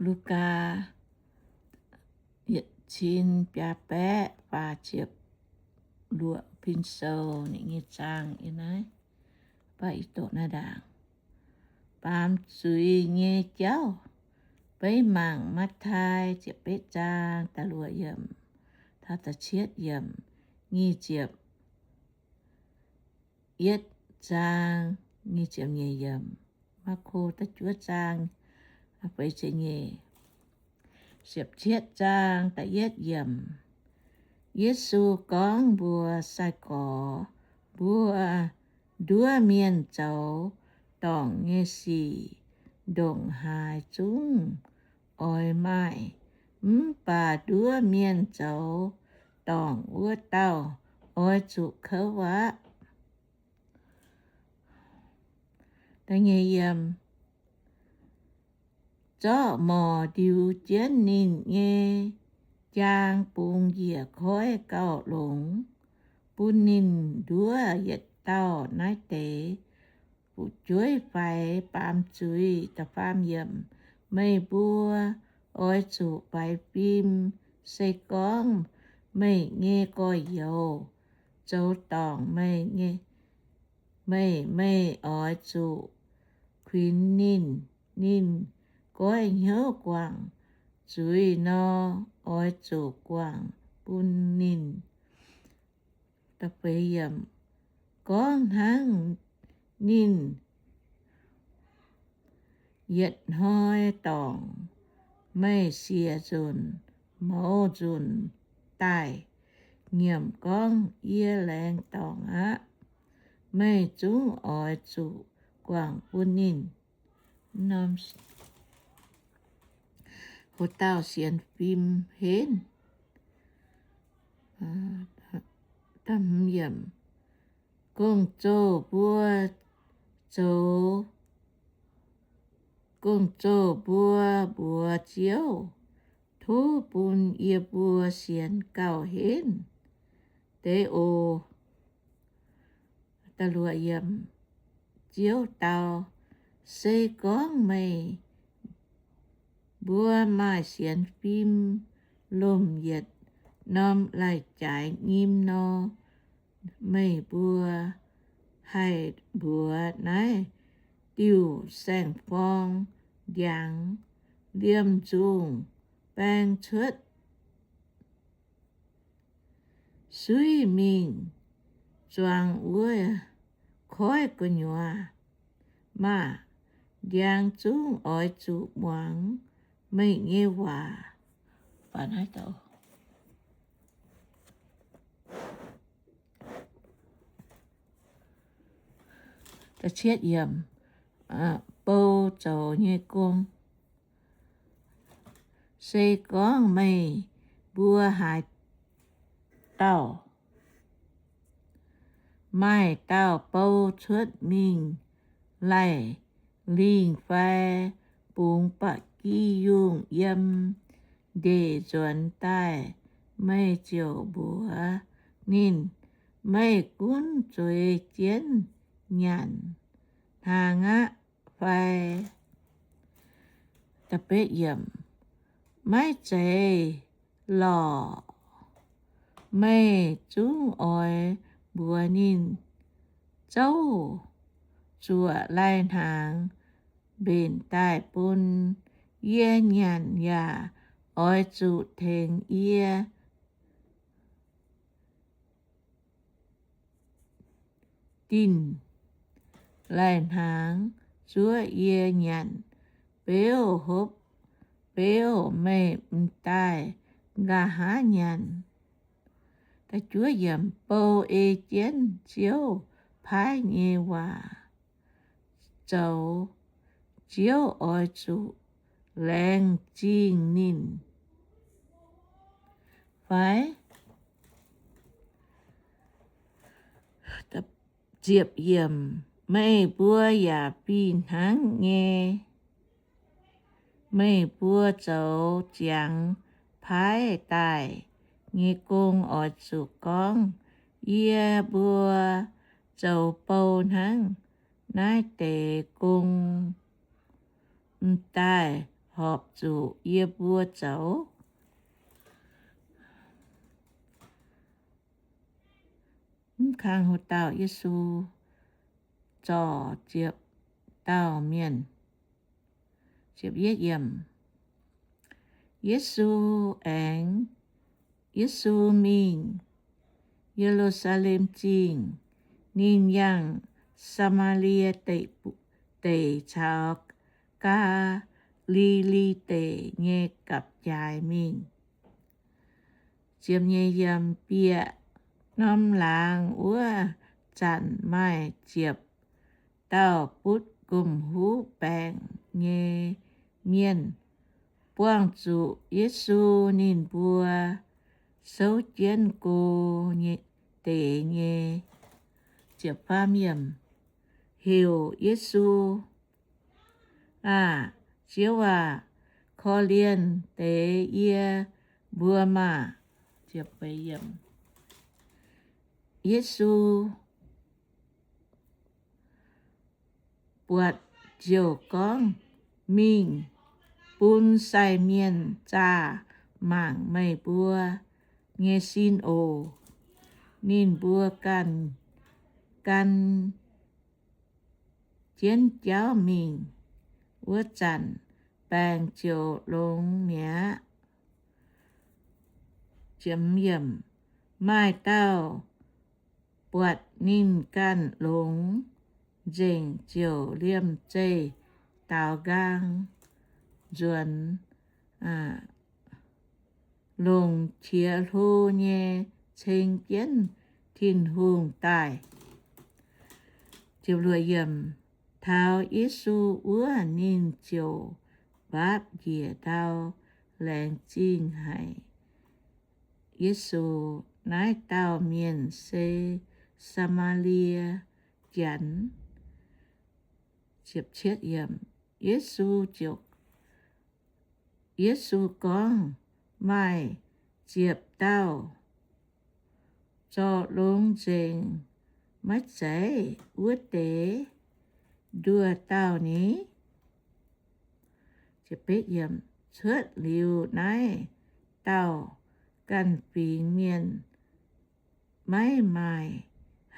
Lugaa yietc cin biaa baeqv faah ziepc luoqc pin sou ninh nyei zaang yiem naaiv. Baac ih doqc naaiv ndaangc. Baamz zuiz nyei jauv. Beiv mangc Matv^taai ziepc betv zaang da'luoqc yiemc taux da'cietv yiemc, nyic ziepc yietv zaang nyic ziepc nyeic yiemc, Maako da'juov zaang feix ziepc nyeic, ziepc cietv zaang da'yietv yiemc. Yesu gorngv mbuox sai-gorx, mbuo nduov mienh zoux dorngc nyei sic ndongc haaix zungv oix maaih, mv baac nduov mienh zoux dorngc wuov dauh oix zuqc kouv aqv. Zorqv morc ndiux jienv ninh nyei jaang bungx njiec koiv gauh longx, bun ninh nduov yietc dauh naaiv deix fu'jueiv faix baamz zuiz. Meih mbuo oix zuqc faix fim, se gorngv meih nyei gorx-youz zoux dorngc meih, meih oix zuqc kuinx ninh. Ninh goiv hnyouv guangc zuiz nor, oix zuqc guangc bun ninh. Gorngv hnangv ninh yietc hnoi dorngc, meih siec nzunc, mouz nzunc daaih nyiemc gorngv, Yie laengz dorngc aqv. Meih zungv oix zuqc guangc bun ninh. Houc dauh sienx fim henv. Gong-zoh mbuo zoux, gong-zoh mbuo mbuox Ziouv, tov bun yie mbuo sienx gauh henv deix oc. Ziouv dau, Se gorngv meih mbuo maaih sienx fim lomh yietc norm lai-jaaix nyim nor, meih mbuo haih mbuox naaiv diuh saeng-forng ndiangx, Liemh nzungh baeng cuotv suiv mingh zuangx wuov koiv gu'nyuoz maah! Ndiangx zungv oix zuqc muangx meih nyei waac. Bou zoux nyei gong. Se gorngv meih mbuo haaix dauh maaih dauh bou cuotv mingh laih lingh fai bungx ba'gi yungh yiem ndeic nzuonx daaih, meih ziouc mbuox ninh, Meih gunv zueiz jienv nyanc hnaangx aqv fai? Maiv zeiz lorqc. Meih zungv oix mbuox ninh, Zouv, zuoqc lai-hnaangx mbenc daaih bun yie nyanc yaac oix zuqc tengx yie dinh lai-hnaangx zuov yie nyanc. Beuv hopv beuv meih m'daaih nqa'haav nyanc. Bou ei jienv Ziouv paaiv nyei waac zoux, Ziouv oix zuqc laengz zingh ninh fai? Meih mbuo yaac fih hnangv nyei. Meih mbuo zoux ziangx paaiv daaih nyei gong oix zuqc gorngv, Yie mbuo zoux bou hnangv naaiv deix gong m'daaih horpc zuqc yie mbuo zoux. Mv kang hlo dauh Yesu zorc ziepc dauh mienh. Yesu aengx, Yesu mingh Ye^lu^saa^lem Zingh. Ninh yangh Saa^maa^lie Deic caux Gaa^li^li Deic nyei gapv-jaaix mingh. Bieqc norm laangz wuov zanc maaih ziepc dauh butv gomh huv baengc nyei mienh buangh zuqc Yesu. Ninh mbuo souv jienv go deix nyei, heuc Yesu, Aah! Ziouv aac, korv-lienh deix yie mbuo maah! Yesu buatc ziouc gorngv, Mingh bun sai mienh zaah mangc meih mbuo nyei sin oc. Ninh mbuo ganh gan jienv jauv mingh. Wuov zanc baengc ziouc longx mi'aqv. Maaih dauh buatc ninh ganh longx nzengc ziouc liemh zeih daaux nqaang nzuonx, longc qiex hlo nyei ceng jienv Tin-Hungh daaih. Taux Yesu wuov, ninh ziouc mbaapv njiec ndau laengz zingh haic Yesu. Naaiv dauh mienh se Saa^maa^lie Janx. Yesu, Yesu gorngv, Maaih ziepc dauh zorc longx nzengc, maiv zeiz wuov deix nduoh dauh ni? Cuotv liuz naaiv dauh ganh fingx mienh maiv maaih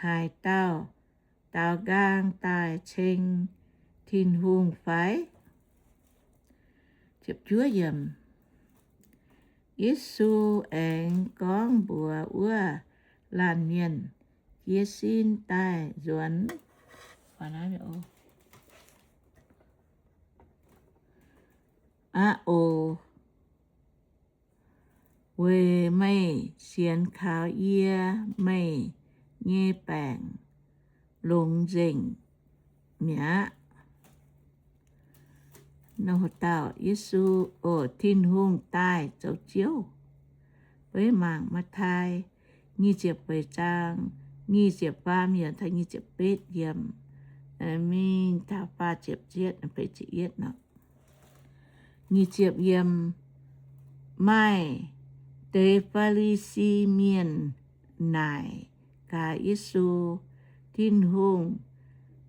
haaix dauh daaux nqaang daaih ceng Tin-Hungh fai? Yesu aengx gorngv mbuox wuov laanh mienh, Jiez sin daaih nzuonx. Aqv oc, weic meih sienx kaux yie, meih nyei baengc longx nzengc mi'aqv. Dauh Yesu, oc, Tin-Hungh daaih zoux Ziouv. Beiv mangc Matv^tai nyic ziepc feix zaang, nyic ziepc faam yiemc taux nyic ziepc betv yiemc, mingh taux faah ziepc zietv, ziepc yietv nor. Nyic ziepc yiemc, maaih deix Faa^li^si Mienh naaic gaax Yesu, Tin-Hungh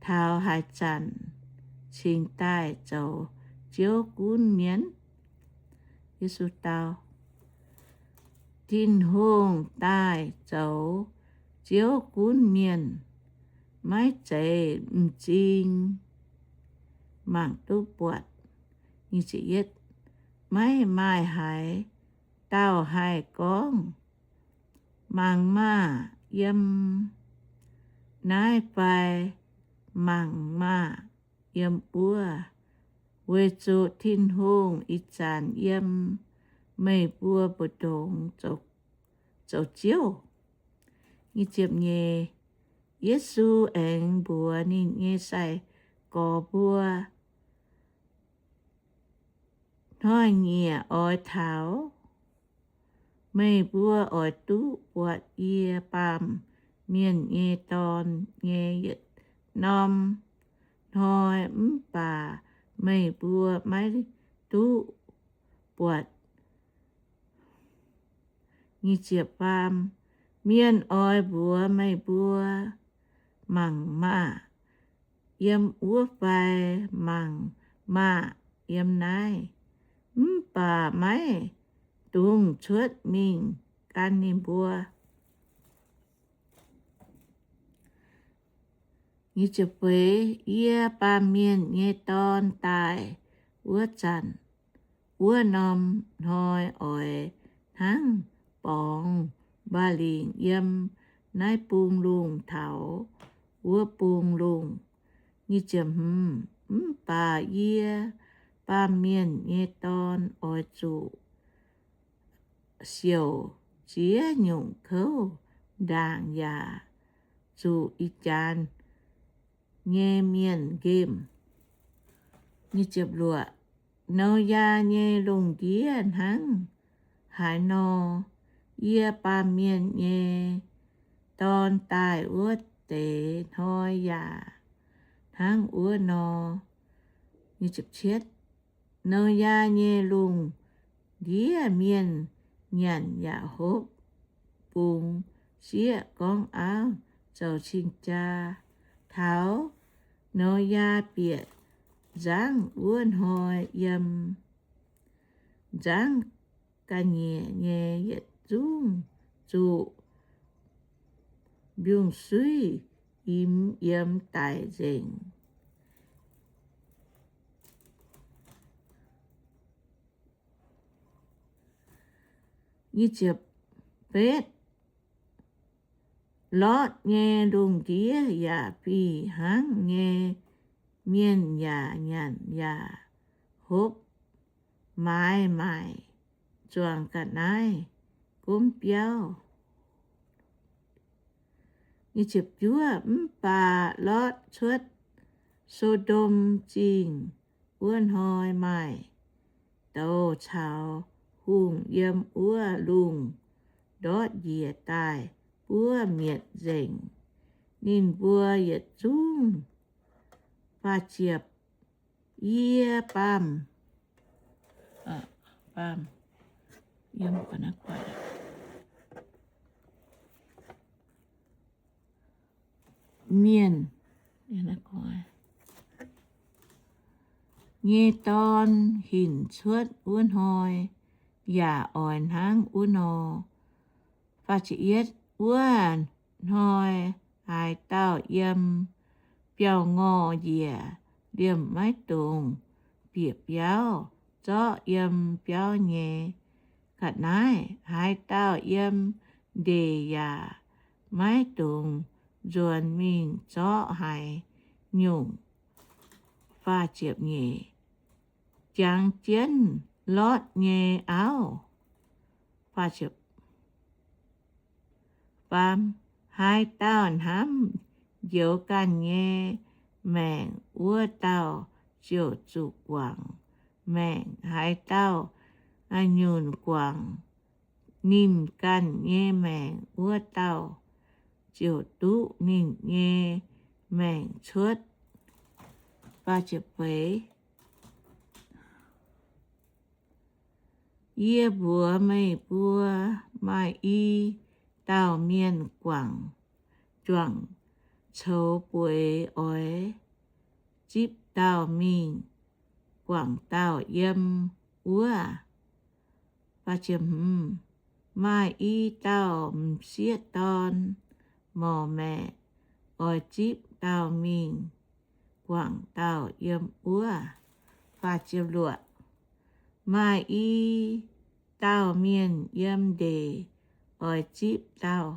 taux haaix zanc cingx daaih zoux Ziouv gunv mienh? Yesu dau, Tin-Hungh daaih zoux Ziouv gunv mienh maiv zeiz m'zing mangc duqv buatc. Maiv maaih haaix dauh haih gorngv, Mangc maah! Yiem naaiv fai Mangc maah! Yiem wuov! Weic zuqc Tin-Hungh ih zanc yiem meih mbuo mbu'ndongx zoux Ziouv. Yesu aengx mbuox ninh nyei sai-gorx mbuo, Hnoi-nyieqc oix taux, meih mbuo oix duqv buatc yie, Baamh Mienh nyei Dorn, nyei yietc norm hnoi, mv baac meih mbuo maiv duqv buatc. Mienh oix mbuox meih mbuo, Mangc maah! Yiem wuov fai Mangc maah! Yiem naaiv! baac maiv dungx cuotv mingh gan ninh mbuo. Yie baamh mienh nyei dorn daaih wuov zanc, wuov norm hnoi oix hnangv borngz mba'lingc yiem naaiv bung lungh taux wuov bung lungh. Mv baac yie, baamh mienh nyei dorn, oix zuqc siouc ziex nyungc kouv ndaangc yaac zuqc ih jaax nyei mienh nqemh. Noyaa nyei lungh ndiev hnangv haaix nor, yie, baamh mienh nyei dorn, daaih wuov deix hnoi yaac hnangv wuov nor. Noyaa nyei lungh ndiev mienh nyanc yaac hopv bungx sieqv gorngv auv zoux cing-jaa. Taux Noyaa bieqc nzangv wuov hnoi, yiem nzangv ga'nyiec nyei yietc zungv zuqc mbiungc-suiv imx yiem daic nzengc. Lotv nyei lungh ndiev yaac fih hnangv nyei, mienh yaac nyanc yaac hopv, maaiz maaic zuangx ga'naaiv gomv biauv. Mv baac Lotv cuotv So^ndom Zingh wuov hnoi, maaih douz caux hungh yiem wuov lungh ndortv njiec daaih buov mietc nzengc ninh mbuo yietc zungv. Yie, baamh mienh nyei dorn hinc cuotv wuov hnoi yaac oix hnangv wuov nor. Wuov hnoi haaix dauh yiem biauv ngorh njiec liemh maiv dungx bieqc biauv zorqv yiem biauv nyei ga'naaiv. Haaix dauh yiem ndeic yaac maiv dungx nzuonx mingh zorqv haaix nyungc. Jangx jienv Lotv nyei auv. Haaix dauh hnamv njoux ganh nyei maengc, wuov dauh ziouc zuqc guangc maengc. Haaix dauh nyunc guangc ninh ganh nyei maengc, wuov dauh ziouc duqv ninh nyei maengc cuotv. Yie mbuox meih mbuo, maaih i dauh mienh guangc juangc coux bueix oix zipv dauh mingh guangc dauh yiem wuov. Maaih i dauh m'sieqv dorn morc maeqc oix zipv dauh mingh guangc dauh yiem wuov. Maaih i dauh mienh yiem ndeic oix zipv dauh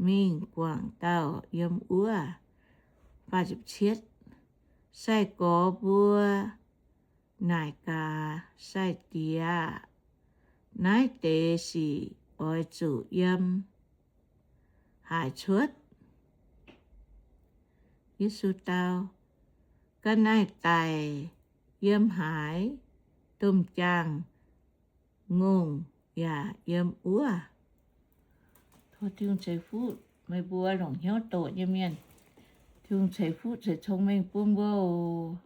mingh guangc dauh yiem wuov. Sai-gorx mbuo naaic gaax sai-diex aah, naaiv deix sic oix zuqc yiem haaix cuotv? Yesu dau, ga'naaiv-daic yiem haaix, domh jaang-ngongh yaac yiem wuov. Tov Tin-Hungh ceix fuqv meih mbuo longc hnyouv doqc nyei mienh. Tin-Hungh ceix fuqv ceix cong-mengh bun mbuo oc.